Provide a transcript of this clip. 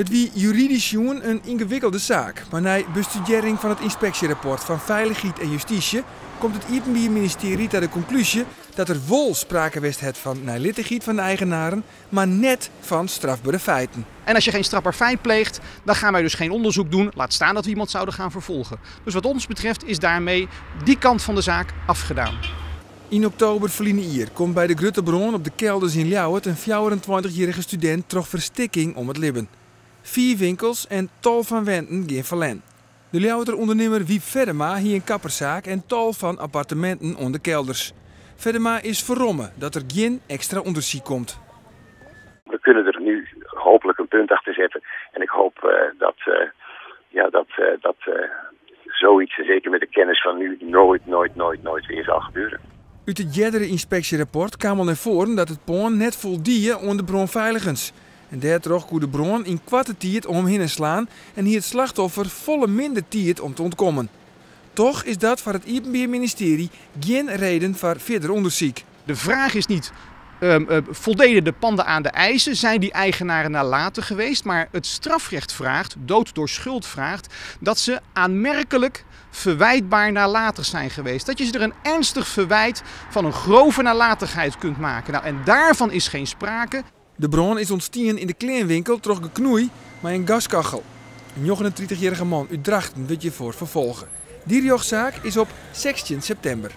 It wie juridysk sjoen in yngewikkelde saak, mar nei bestudearring fan it ynspeksjerapport fan Feilichheid en Justysje komt it Iepenbier Ministearje ta de konklúzje dat der wol sprake west hat fan neilittichheid fan de eigenaren, mar net fan strafbere feiten. En als je geen strafbaar feit pleegt, dan gaan wij dus geen onderzoek doen. Laat staan dat we iemand zouden gaan vervolgen. Dus wat ons betreft is daarmee die kant van de zaak afgedaan. Yn oktober ferline jier komt by de grutte brân op de Kelders yn Ljouwert in 24-jierrige studint troch ferstikking om it libben. Fiif winkels en tal fan wenten gean ferlern. De Ljouwerter ûndernimmer Wyb Feddema hie in kapperssaak en tal fan apparteminten oan de Kelders. Feddema is ferromme dat der gjin ekstra ûndersyk komt. We kunnen er nu hopelijk een punt achter zetten. En ik hoop dat, ja, dat zoiets, zeker met de kennis van nu, nooit, nooit, nooit, nooit weer zal gebeuren. Ut it eardere ynspeksjerapport kaam al nei foaren dat it pân net foldie oan de brânfeiligens. En dêrtroch koe de brân yn koarte tiid om him hinne slaan en hie it slachtoffer folle minder tiid om te ûntkommen. Toch is dat foar it Iepenbier Ministearje gjin reden foar fierder ûndersyk. De vraag is niet, voldeden de panden aan de eisen, zijn die eigenaren nalatig geweest? Maar het strafrecht vraagt, dood door schuld vraagt, dat ze aanmerkelijk verwijtbaar nalatig zijn geweest. Dat je ze er een ernstig verwijt van een grove nalatigheid kunt maken. Nou, en daarvan is geen sprake. De brân is ûntstien yn de kleanwinkel troch geknoei mei in gaskachel. In 39-jierrige man út Drachten wurdt hjirfoar ferfolge. Dy rjochtsaak is op 16 septimber.